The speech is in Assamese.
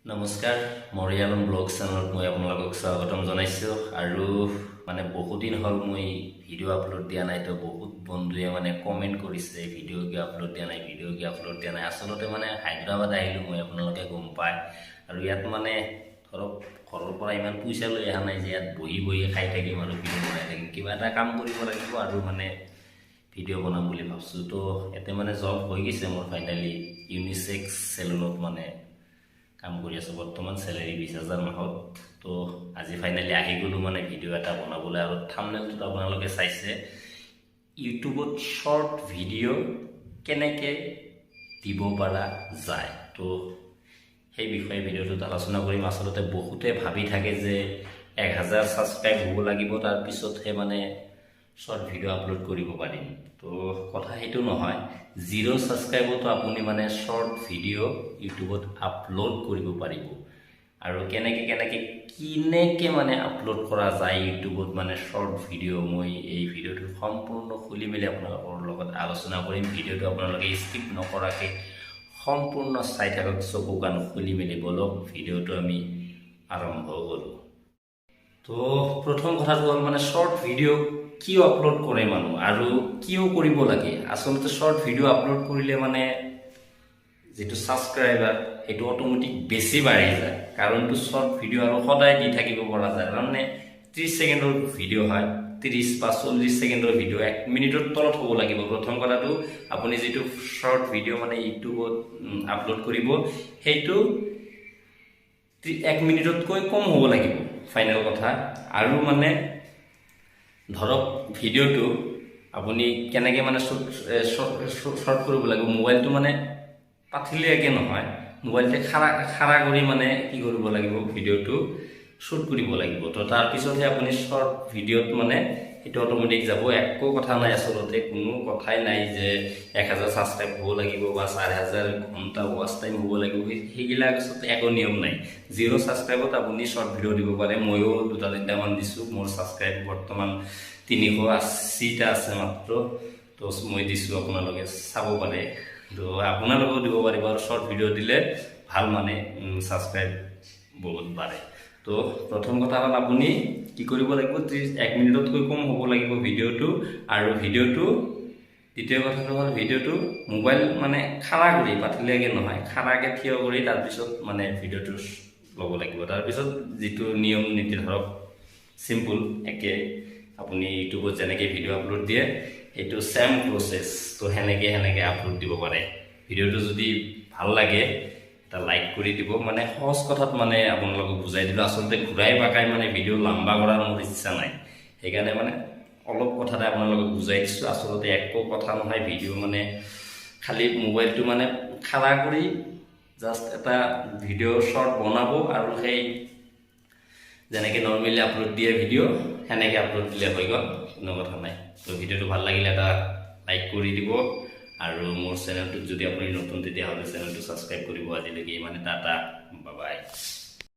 নমস্কাৰ, মৰিয়ালম ব্লগ চেনেলত মই আপোনালোকক স্বাগতম জনাইছোঁ। আৰু মানে বহুদিন হ'ল মই ভিডিঅ' আপলোড দিয়া নাই। তো বহুত বন্ধুৱে মানে কমেণ্ট কৰিছে, ভিডিঅ' কিয় আপলোড দিয়া নাই, ভিডিঅ' কিয় আপলোড দিয়া নাই। আচলতে মানে হায়দৰাবাদ আহিলোঁ মই, আপোনালোকে গম পায়। আৰু ইয়াত মানে ধৰক ঘৰৰ পৰা ইমান পইচা লৈ অহা নাই যে ইয়াত বহি বহি খাই থাকিম আৰু ভিডিঅ' বনাই থাকিম। কিবা এটা কাম কৰিব লাগিব আৰু মানে ভিডিঅ' বনাম বুলি ভাবছোঁ। তো ইয়াতে মানে জব হৈ গৈছে মোৰ ফাইনেলি। ইউনিচেক্স চেলুনত মানে কাম কৰি আছোঁ বৰ্তমান, চেলেৰি 20,000 মাহত। তো আজি ফাইনেলি আহি গ'লোঁ মানে ভিডিঅ' এটা বনাবলৈ। আৰু থামনেলটোত আপোনালোকে চাইছে, ইউটিউবত শ্বৰ্ট ভিডিঅ' কেনেকৈ দিব পৰা যায়। তো সেই বিষয়ে ভিডিঅ'টোত আলোচনা কৰিম। আচলতে বহুতে ভাবি থাকে যে 1000 ছাবস্ক্ৰাইব হ'ব লাগিব, তাৰপিছতহে মানে শ্বৰ্ট ভিডিঅ' আপলোড কৰিব পাৰিম। তো কথা সেইটো নহয়, জিৰ' ছাবস্ক্ৰাইবতো আপুনি মানে শ্বৰ্ট ভিডিঅ' ইউটিউবত আপলোড কৰিব পাৰিব। আৰু কেনেকৈ কেনেকৈ কেনেকৈ মানে আপলোড কৰা যায় ইউটিউবত মানে শ্বৰ্ট ভিডিঅ', মই এই ভিডিঅ'টো সম্পূৰ্ণ খুলি মেলি আপোনালোকৰ লগত আলোচনা কৰিম। ভিডিঅ'টো আপোনালোকে স্কিপ নকৰাকৈ সম্পূৰ্ণ চাই থাকক, চকু কাণ খুলি মেলি। বলক, ভিডিঅ'টো আমি আৰম্ভ কৰোঁ। তো প্ৰথম কথাটো হ'ল মানে শ্বৰ্ট ভিডিঅ' কিয় আপলোড কৰে মানুহ আৰু কিয় কৰিব লাগে? আচলতে শ্বৰ্ট ভিডিঅ' আপলোড কৰিলে মানে যিটো ছাবস্ক্ৰাইবাৰ, সেইটো অট'মেটিক বেছি বাঢ়ি যায়। কাৰণটো শ্বৰ্ট ভিডিঅ' আৰু সদায় দি থাকিব পৰা যায়। তাৰমানে 30 ছেকেণ্ডৰ ভিডিঅ' হয়, 30 বা 40 ছেকেণ্ডৰ ভিডিঅ', 1 মিনিটৰ তলত হ'ব লাগিব। প্ৰথম কথাটো, আপুনি যিটো শ্বৰ্ট ভিডিঅ' মানে ইউটিউবত আপলোড কৰিব, সেইটো 1 মিনিটতকৈ কম হ'ব লাগিব, ফাইনেল কথা। আৰু মানে ধৰক ভিডিঅ'টো আপুনি কেনেকৈ মানে শ্বৰ্ট কৰিব লাগিব, মোবাইলটো মানে পাঠিলীয়াকৈ নহয়, মোবাইলটো খাৰা খাৰা কৰি মানে কি কৰিব লাগিব, ভিডিঅ'টো শ্বুট কৰিব লাগিব। তো তাৰপিছতহে আপুনি শ্বৰ্ট ভিডিঅ'ত মানে সেইটো অট'মেটিক যাব। একো কথা নাই, আচলতে কোনো কথাই নাই যে 1000 ছাবস্ক্ৰাইব হ'ব লাগিব বা 4000 ঘণ্টা ৱাচ টাইম হ'ব লাগিব। সেইবিলাক আচলতে একো নিয়ম নাই। জিৰ' ছাবস্ক্ৰাইবত আপুনি শ্বৰ্ট ভিডিঅ' দিব পাৰে। ময়ো দুটা তিনিটামান দিছোঁ। মোৰ ছাবস্ক্ৰাইব বৰ্তমান 380টা আছে মাত্ৰ। তো মই দিছোঁ, আপোনালোকে চাব পাৰে। তো আপোনালোকেও দিব পাৰিব। আৰু শ্বৰ্ট ভিডিঅ' দিলে ভাল, মানে ছাবস্ক্ৰাইব বহুত বাঢ়ে। তো প্ৰথম কথা হ'ল আপুনি কি কৰিব লাগিব? 1 মিনিটতকৈ কম হ'ব লাগিব ভিডিঅ'টো। আৰু ভিডিঅ'টো, দ্বিতীয় কথাটো হ'ল ভিডিঅ'টো মোবাইল মানে খাৰা কৰি, পাঠিলীয়াকৈ নহয়, খাৰাকৈ থিয় কৰি তাৰপিছত মানে ভিডিঅ'টো ল'ব লাগিব। তাৰপিছত যিটো নিয়ম নীতি ধৰক চিম্পুল একে, আপুনি ইউটিউবত যেনেকৈ ভিডিঅ' আপলোড দিয়ে, সেইটো ছেম প্ৰচেছ। তো সেনেকৈ সেনেকৈ আপলোড দিব পাৰে। ভিডিঅ'টো যদি ভাল লাগে, এটা লাইক কৰি দিব। মানে সহজ কথাত মানে আপোনালোকক বুজাই দিলোঁ। আচলতে ঘূৰাই পাকাই মানে ভিডিঅ' লাম্বা কৰাৰ মোৰ ইচ্ছা নাই, সেইকাৰণে মানে অলপ কথাতে আপোনালোকক বুজাই দিছোঁ। আচলতে একো কথা নহয়, ভিডিঅ' মানে খালি মোবাইলটো মানে খাৰা কৰি জাষ্ট এটা ভিডিঅ' শ্বৰ্ট বনাব আৰু সেই যেনেকৈ নৰ্মেলি আপলোড দিয়ে ভিডিঅ', সেনেকৈ আপলোড দিলে হৈ গ'ল, কোনো কথা নাই। তো ভিডিঅ'টো ভাল লাগিলে এটা লাইক কৰি দিব আৰু মোৰ চেনেলটোত যদি আপুনি নতুন, তেতিয়াহ'লে চেনেলটো ছাবস্ক্ৰাইব কৰিব। আজিলৈকে ইমানে, টাটা, বাই।